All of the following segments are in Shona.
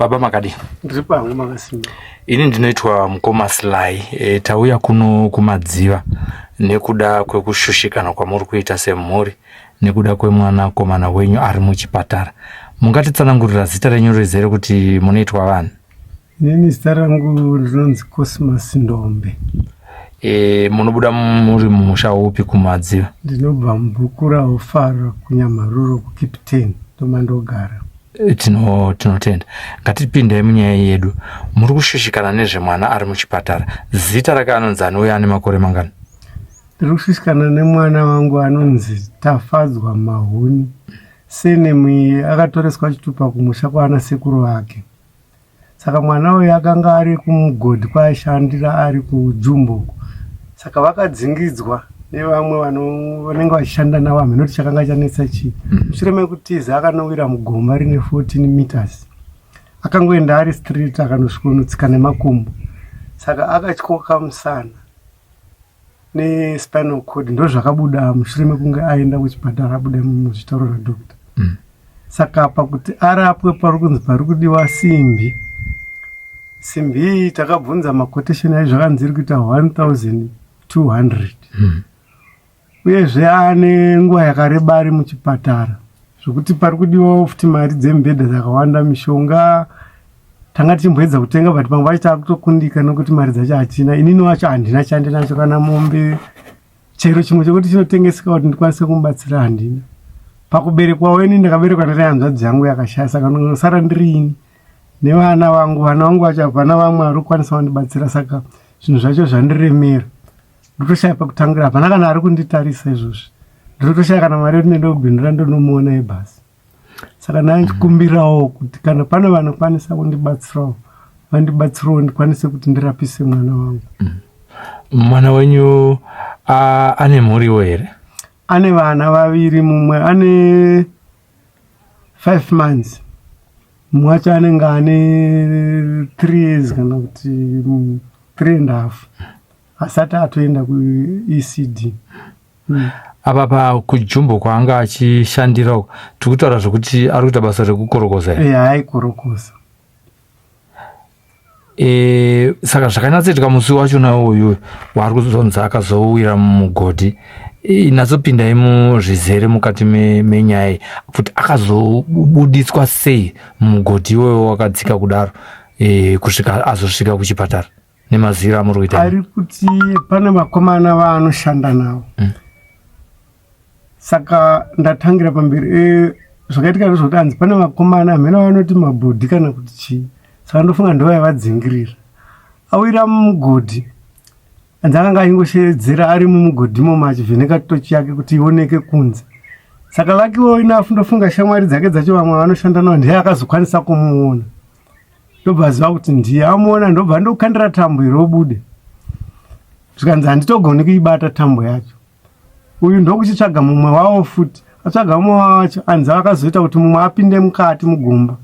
Baba makadii? Ndiri pangu makasimba. Ini ndinoitwa mukoma Sly. E, tauya kuno kuMadziva nekuda kwekushushikana kwamuri kuita semhuri nekuda kwemwanakomana wenyu ari muchipatara. Mungatitsanangurira zita renyu rizere kuti munoitwa vanhu? Inini zita rangu ndinonzi Cosmas Ndombe. E, munobuda muri mumusha upi kuMadziva? Ndinobva mubhuku raOfara kuNyamharuro kuKipten ndomandogara. E, tino tinotenda. Ngatipindei munyaya yedu. Muri kushushikana nezvemwana ari muchipatara. Zita rake anonzi ani uye ane makore mangani? Ndiri kushushikana nemwana wangu anonzi Tafadzwa Mahuni. Surname iyi akatoreswa chitupa kumusha kwaana sekuru vake. Saka mwana uyu akanga ari kumugodhi kwaaishandira ari kujumbo uko. Saka vakadzingidzwa nevamwe vanenge vachishanda navo hameno kuti chakanga chanetsa chii. Mushure mekutiza akanowira mugomba rine 14 meters. Akangoenda ari straight akanosvikonotsika nemakumbo. Saka akatyoka musana nespinal cord ndozvakabuda mushure mekunge aenda kuchipatara abuda muzvitauro nadoctor. Saka pakuti arapwe pari kunzi pari kudiwa simbi. Simbi iyi takabvunza maquotation ayo zvakanzi iri kuita 1200. Uyezve ane nguva yakareba ari muchipatara zvokuti pari kudiwawo futi mari dzemibhedha dzakawanda, mishonga tanga tichimboedza kutenga but pamwe pacho takutokundika nokuti mari dzacho hatina. Inini wacho handina chandinacho kana mombe chero chimwe chekuti chinotengeseka kuti ndikwanise kumubatsira handina. Pakuberekwawo ini ndakaberekwa ndine hanzvadzi yangu yakashaya saka ndosara ndiri ini nevana vangu. Vana vangu vacho hapana vamwe vari kukwanisa kundibatsira saka zvinhu zvacho zvandiremera. Ndotoshaya pekutangira, hapana kana ari kunditarisa izvozvi. Ndinotoshaya kana mari yekuti ndiende kubhindura ndonomuona yebhasi. Saka ndachikumbirawo kuti kana pane vanokwanisa kundibatsirawo vandibatsirewo ndikwanise kuti ndirapise mwana wangu. Mwana wenyu ane mhuriwo here? Ane vana vaviri, mumwe ane 5 months, mumwe wacho anenge ane 3 years kana kuti 3 and half, asati atoenda kuECD. Apa pa kujumbo kwaanga achishandira uko tiri kutaura zvekuti ari kuita basa rekukorokoza here? Eya, aikorokoza. E, saka zvakanyatsoitika musi wachona uyu waari kuzonzi akazowira mumugodhi, inatsopindai muzvizere mukati menyaya iyi kuti akazobuditswa sei mumugodhi iwoyo wakadzika kudaro, e, kusvika azosvika kuchipatara nemaziviro amuri kuita. Ari kuti pane vakomana vaanoshanda navo. Saka ndatangira pamberi, zvakaitika ndezvekuti hanzi pane vakomana hameno vanoti mabhodhi kana kuti chii, saka ndofunga ndovai awira mumugodhi. Hanzi akanga achingoshevedzera ari mumugodhi imomo achivheneka tochi yake kuti ioneke kunze. Saka lucky enough ndofunga shamwari dzake dzacho vamwe vanoshanda navo ndiye akazokwanisa kumuona, ndobva aziva kuti ndiye amuona, ndobva ndokandira tambo iri obude. Zvikanzi handitogoni kuibata tambo yacho. Uyu ndokuchitsvaga mumwe wavo futi, atsvaga mumwe wacho anzi akazoita kuti mumwe apinde mukati mugomba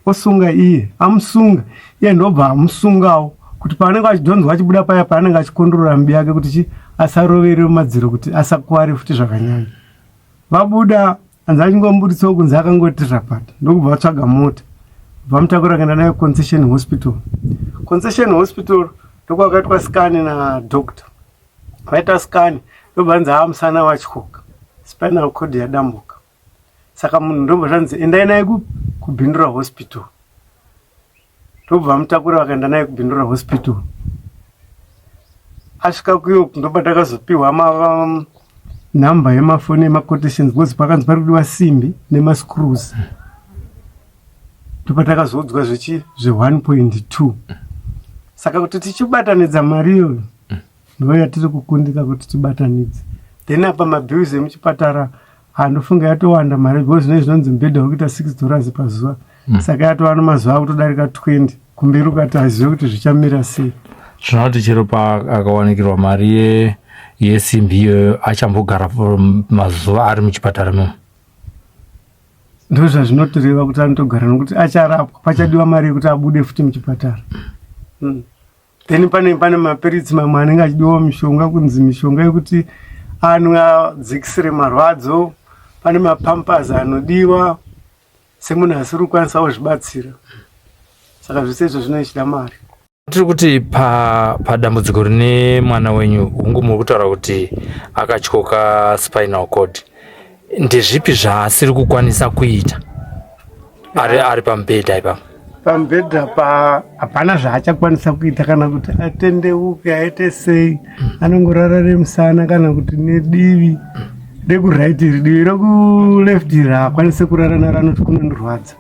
osunga iye, amusunga iye ndobva amusungawo kuti paanenge achidhonzwa achibuda paya paanenge achikondorora mibi yake kuti chi asarovere mumadziro kuti asakuware futi zvakanyanya. Vabuda hanzi achingomubuditsawo kunze akangoti rapata, ndokubva vatsvaga mota vamutakura kuenda nayo Concession Hospital. Concession Hospital ndokwakaitwa scan nadoctor. Vaita scan ndobva hanzi haa musana watyoka, spinal cord yadambuka. Saka munhu ndobva zvanzi endai naye kuBindura Hospital. Ndobva vamutakura vakaenda naye kuBindura Hospital. Asvika kuyo ndobva takazopiwa nhamba yemafoni emaquotations because pakanzi pari kudiwa simbi nemascrews. Ndobva takazoudzwa zvechi zve 1.2. Saka kuti tichibatanidza mari iyoyo ndo yatiri kukundika kuti tibatanidze. Then apa mabills emuchipatara handofunga yatowanda mari because zvine zvinonzi mubhedha wekuita $6 pazuva. Saka yatova nemazuva akutodarika 20 kumberi ukati hazive kuti zvichamira sei. Zvinova kuti chero paakawanikirwa mari yesimbi iyoyo achambogara mazuva ari muchipatara imomo. Ndo zvazvinotoreva kuti anotogara nokuti acharapwa, pachadiwa mari yekuti abude futi muchipatara. Then pane mapiritsi mamwe anenge achidiwa mishonga, kunzi mishonga yekuti anwe adzikisire marwadzo. Pane mapampers anodiwa semunhu asiri kukwanisa kuzvibatsira. Saka zvese izvo zvinoichida mari. Tiri kuti padambudziko pa rine mwana wenyu, hungu muri kutaura kuti akatyoka spinal cord, ndezvipi zvaasiri kukwanisa kuita ari, ari pamubhedha ipapo? Pamubhedha pa hapana zvaachakwanisa kuita, kana kuti atendeuke aite sei, anongorara nemusana kana kuti nedivi rekuright iri, divi rekuleft iri haakwanise kurara naro, anoti kunondirwadza.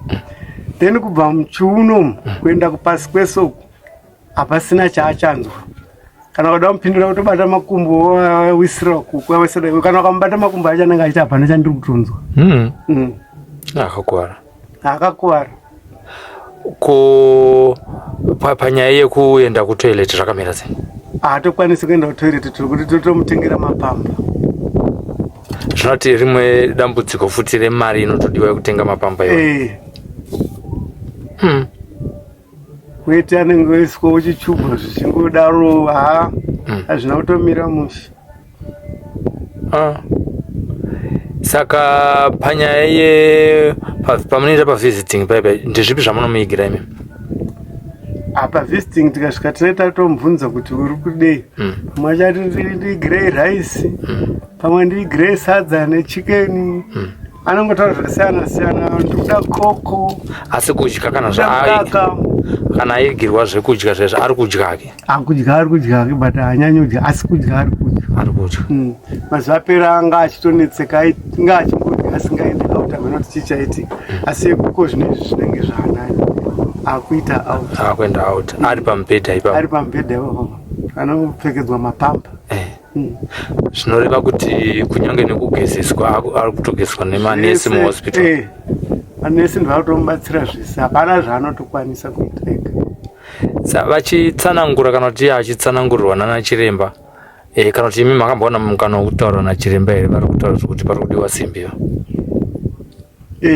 Then kubva muchiuno kuenda kupasi kwesoku hapasina chaachanzwa. Kana kuda kumupindura kutobata makumbo wawisira kuku, kana ukamubata makumbo acho anenge achiti hapana chandiri kutonzwa. Akakuvara. Akakuvara. Ko panyaya yekuenda kutoilet zvakamira sei? Haatokwanisi kuenda kutoilet, tiri kuti totomutengera mapamba. Zvinoti rimwe dambudziko futi remari inotodiwa yekutenga mapamba iwayo. Weti anenge oiswa uchichubwa zvichingodaro, ha, hazvina kutomira mushe. Ah. Saka panyaya ye pamunoita pavisiting paipa, ndezvipi zvamunomuigira imi? Apa visiting tikasvika tinenge tatomubvunza kuti uri kudei. Pamwe achati ndiigirei rice, pamwe ndiigirei sadza nechicken. Anongotaura zvakasiyana siyana, ndikuda koko. Asi kudya kana zva kana aigirwa zvekudya zvezvo ari kudya ke? Akudya, ari kudya ke, but haanyanyi kudya, asi kudya ari kudya. Ari kudya. Mazuva apera anga achitonetseka, anga achingodya asingaendi out, hameno kuti chii chaitika. Asi kuko zvino izvi zvinenge zvaanani, akuita out. Akuenda out ari pamubhedha ipapo? Ari pamubhedha ipapo, anopfekedzwa mapamba. Zvinoreva kuti kunyange nekugezeswa ari kutogezeswa nemanesi muhospital? Manesi ndivakutomubatsira zvese, hapana zvaanotokwanisa kuita ega. Vachitsanangura kana kuti achitsanangurirwa nana chiremba, kana kuti imi makamboona mukana wekutaura nachiremba here vari kutaura zvekuti pari kudiwa simbi?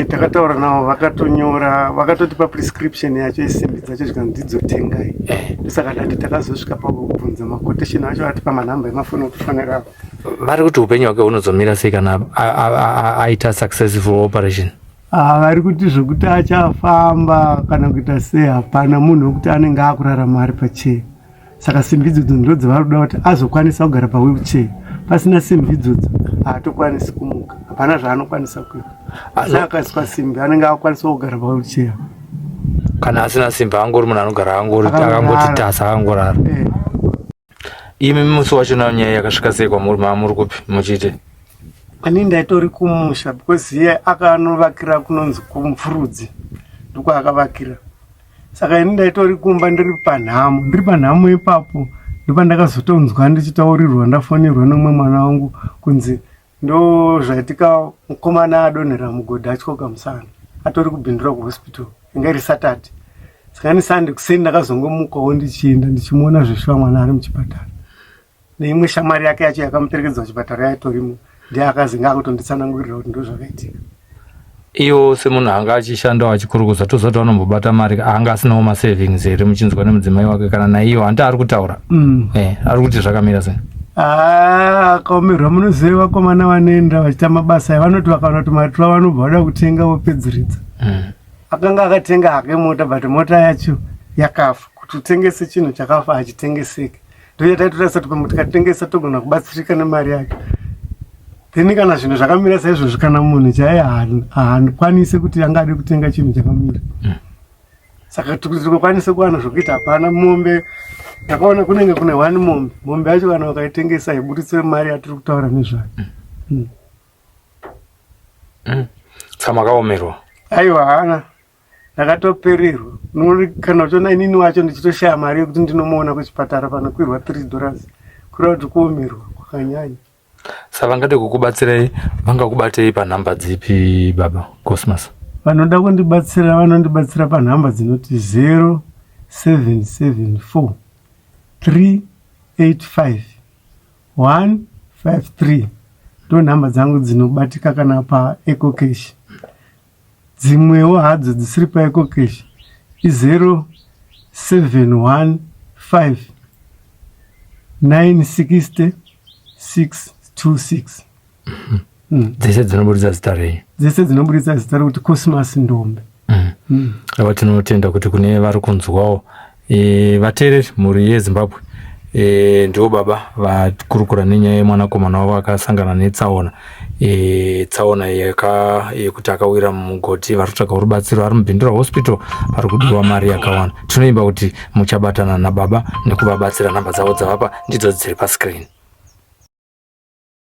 Takataura navo, vakatonyora, vakatotipa prescription yacho yesimbi dzacho, zvikanzi ndidzotengai. Saka ndati takazosvika pakubvunza maquotation acho, atipa manhamba emafoni okufonera. Vari kuti upenyu hwake hunozomira sei kana aita successful operation? Ah, vari kuti zvokuti achafamba kana kuita sei hapana, munhu wekuti anenge akurarama ari pacheya. Saka simbi idzodzo ndo dzavari kuda kuti azokwanisa kugara pawheelchair. Pasina simbi idzodzo haatokwanisi kumuka, hapana zvaanokwanisa kuita. Asi akaiswa simbi anenge akukwanisa kugara pawheelchair. Kana asina simbi angori munhu anogara angori akangoti tasa akangorara. Imi musi wacho nayo nyaya yakasvika sei kwamuri, mamuri kupi muchiite? Ani ndaitori kumusha, because iye akanovakira kunonzi kuMupfurudzi, ndokwaakavakira. Saka ini ndaitori kumba ndiri panhamo, ndiri panhamo ipapo ndopandakazotonzwa ndichitaurirwa, ndafonerwa nomumwe mwana wangu kunzi ndo zvaitika, mukomana adonhera mugodhi atyoka musana, atori kuBindura kuhospital. Inga iri Saturday, saka ni Sunday kuseni ndakazongomukawo ndichienda ndichimuona zveshuwa mwana ari muchipatara, neimwe shamwari yake yacho yakamuperekedza kuchipatara yaitorimo, ndiye akazinga akutonditsanangurira kuti ndo zvakaitika. Iwo semunhu anga achishandawo achikurukuza, toziva kuti vanombobata mari, anga asinawo masavings here muchinzwa nemudzimai wake kana naiyo hanti ari kutaura? Ari kuti zvakamira sei? Akaomerwa. Munoziva vakomana vanoenda vachiita mabasa vanoti vakaona kuti mari twa vanobva vada kutenga vopedzeredza. Akanga akatenga hake mota, but mota yacho yakafa. Kuti utengese chinhu chakafa hachitengeseki. Ndoyataitotarisa kuti pamwe tikatengesa togona kubatsirika nemari yacho. Then kana zvinhu zvakamira saizvozvi, kana munhu chaiye haakwanisi kuti angade kutenga chinhu chakamira. Saka tikukwanise kuwana zvokuita hapana. Mombe ndakaona kunenge kune one mombe, mombe yacho kana vakaitengesa haibuditse mari yatiri kutaura nezvayo. Saka makaomerwa? Aiwa, hana, ndakatopererwa. Kana uchiona inini wacho ndichitoshaya mari yekuti ndinomuona kuchipatara panokwirwa $3, kureva kuti kuomerwa kwakanyanya. Saka vangade kukubatsirai vangakubatei panhamba dzipi, baba Cosmas? Vanoda kundibatsira vanondibatsira panhamba dzinoti 0774 385 153, ndo nhamba dzangu dzinobatika kana paEcoCash. Dzimwewo hadzo dzisiri paEcoCash i0715 960 626. Dzese dzinoburitsa zita renyu? Dzese dzinoburitsa zita rekuti Cosmas Ndombe. Ava tinotenda kuti kune vari kunzwawo e, vateereri mhuri yeZimbabwe e, ndivo baba vakurukura nenyaya yemwanakomana wavo akasangana netsaona e, tsaona yekuti akawira mumugodhi. Vari kutsvaga rubatsiro, ari muBindura Hospital, vari kudiwa mari yakawanda. Tinoimba kuti muchabatana nababa nekuvabatsira. Nhamba dzavo dzavapa ndidzo dziri pascreen.